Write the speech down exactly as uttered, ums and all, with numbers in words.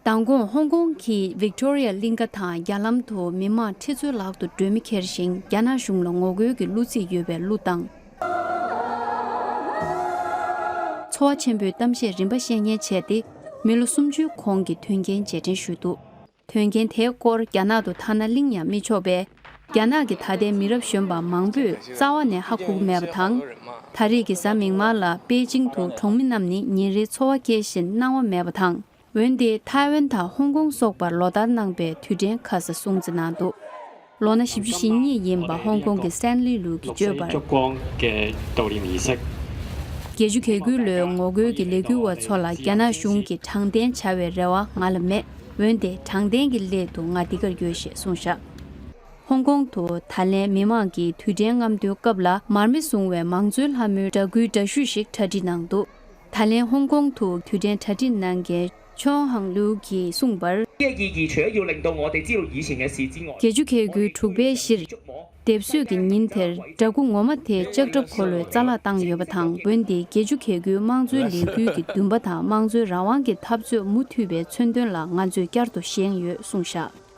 མདང་དགོང་ཧོང་ཀོང་གི་ཝིག་ཏོ་རི་ཡ་གླིང་ག་དང་རྒྱ་ལམ་དུ་མི་མང་ཁྲི་ཚོའི་ལག་ཏུ་སྒྲོན་མེ་འཁྱེར་ཞིང་རྒྱ་ནག་གཞུང་ལ་ངོ་རྒོལ་གྱི་གླུ་ཚིག་ཡོད་པའི་གླུ་བཏང་། ཚོར་བ་ཆེན་པོས་གཏམ་བཤད་རིམ་པ་བཤད་ཉན་བྱས་ཏེ། མི་ལོ་སུམ་ཅུའི་གོང་གི་དོན་རྐྱེན་རྗེས་དྲན་ཞུས་འདུག་དོན་རྐྱེན་དེའི་སྐོར་རྒྱ་ནག་ཏུ་ཐ་ན་གླེང་ཡང་མི་ཆོག་པས། རྒྱ་ནག་གི་ད་ལྟའི་མི་རབས་གཞོན་པ་མང་པོས་རྩ་བ་ནས་ཧ་གོ་གི་མེད་པ་དང་། ད་རེས་ཀྱི་གཟའ་མིག་དམར་ལ་པེ་ཅིང་དུ་གྲོང་མི་རྣམས་ནི་ཉིན་རེའི་འཚོ་བ་སྐྱེལ་བཞིན་སྣང་བ་མེད་པ་དང་། འོན་ཏེ། ཐའེ་ཝན་དང་ཧོང་ཀོང་སོགས་པར་ལོ་ལྟར་གནང་པའི་དུས་དྲན་ཁ་ས་སྲུང་བརྩི་གནང་འདུག་ལོ་ན་བཞི་བཅུ་ཞེ་གཉིས་ཡིན་པ་ཧོང་ཀོང་གི་སི་ཊན་ལི་ལུའུ་གིས་བརྗོད་པར། བརྒྱད་ཅུ་གྱ་དགུ་ལོའི་ངོ་རྒོལ་གྱི་ལས་འགུལ་བ་ཚོ་ལ་རྒྱ་ནག་གཞུང་གིས་དྲང་བདེན་བྱ་བའི་རེ་བ་ང་ལ་མེད། འོན་ཏེ་དྲང་བདེན་གྱི་སླད་དུ་ང་འདི་གར་ཡོད་ཞེས་གསུངས་བཞག་ཧོང་ཀོང་དུ་ད་ལན་མི་མང་གིས་དུས་དྲན་རྔམ་སྟོན་སྐབས་ལ་མར་མེ་བཟུང་བའི་མང་གཙོའི་ལྷ་མོའི་འདྲ་སྐུའི་འདྲ་བཤུས་ཤིག་གྲ་སྒྲིག་གནང་འདུག་ད་ལན་ཧོང་ཀོང་དུ་དུས་དྲན་གྲ་སྒྲིག་གནང་མཁན་ཆོང་ཧང་ལུའུ་གིས་གསུངས་པར། 这个意义除了要令到我哋知道以前嘅事之外， བརྒྱད་ཅུ་གྱ་དགུའི་དྲུག་པའི་ཕྱིར། སྡེབ་གསོད་ཀྱི་ཉིན་དེར་འདྲ་སྐུ་ངོ་མ་དེ་ལྕགས་ཁྲབ་འཁོར་ལོའི་རྩ་ལག་བཏང་ཡོད་པ་དང་། འོན་ཏེ་བརྒྱད་ཅུ་གྱ་དགུའི་དམངས་གཙོའི་ལས་འགུལ་གྱི་འདུན་པ་དང་དམངས་གཙོའི་རང་དབང་གི་འཐབ་རྩོད་མུ་མཐུད་པའི་མཚོན་དོན་ལ་ང་ཚོས་བསྐྱར་དུ་ཞེན་ཡོད་གསུངས་བཞག